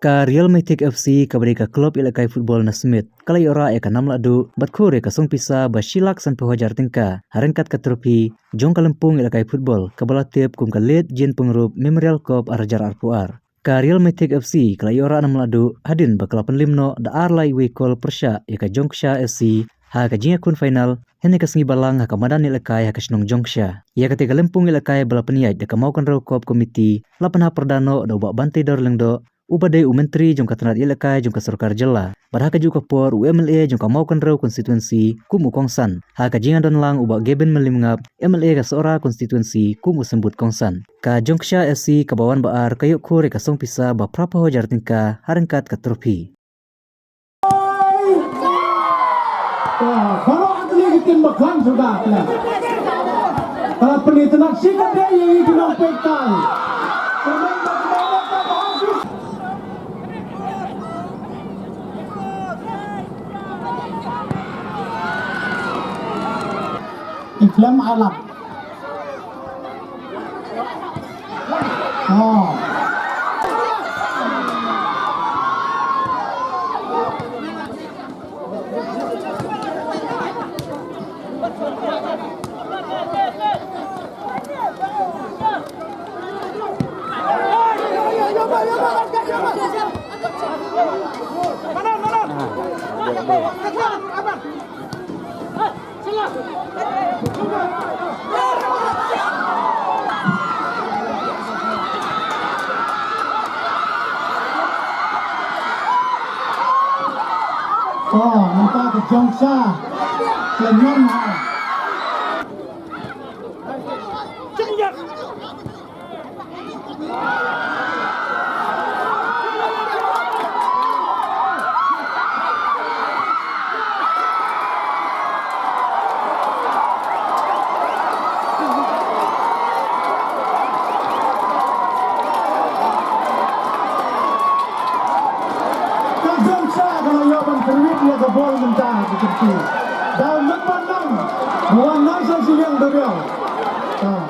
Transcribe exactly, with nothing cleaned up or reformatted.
Ka Real Maitik F C kaba dei ka klub ïalehkai football na Smit ka la ïoh rah ïa ka nam lahduh bad khur ïa ka song pisa ba shi lak sanphew hajar tyngka ha ryngkat ka trophy jong ka lympung ïalehkai football kaba la tip kum ka Late Jin Pyngrope Memorial Cup ar hajar arphew ar. Ka Real Maitik F C ka la ïoh rah nam lahduh hadien ba ka la pynliem noh da ar lai wei kol pyrshah ïa ka Jongksha F C ha ka jingïakhun final hynne ka sngi Balang ha ka madan ïalehkai ha ka shnong Jongksha. Ïa kata ka lympung ïalehkai ba la pynïaid da ka Mawkynrew Cup Committee la pynhap pyrda noh da u Bah Banteidor Lyngdoh uba dei u Myntri jong ka tnat ïalehkai jong ka sorkar jylla bad ha kajuh ka por u M L A jong ka Mawkynrew Constituency kum u kongsan, ha ka jingdon lang u Bah Gavin Mylliemngap, M L A ka Sohra Constituency kum u symbud kongsan. Ka Jongksha F C kaba wan ba ar ka ïoh khur ïa ka song pisa ba phraphew hajar tyngka ha ryngkat ka trophy. Baroh kane ka tim ba kham suda kane. Ka la pyni tnat shi katdei ïa ki nongpeit kai. Ki khlem alat. Oh. Oh, mynta ka Jongksha. Ka Jongksha. Ka Jongksha ka la ïoh ban pynwit ïa ka bol mynta ka kyrti. Da u Nongmanlang, ba wan na sha shiliang duriaw. Ah.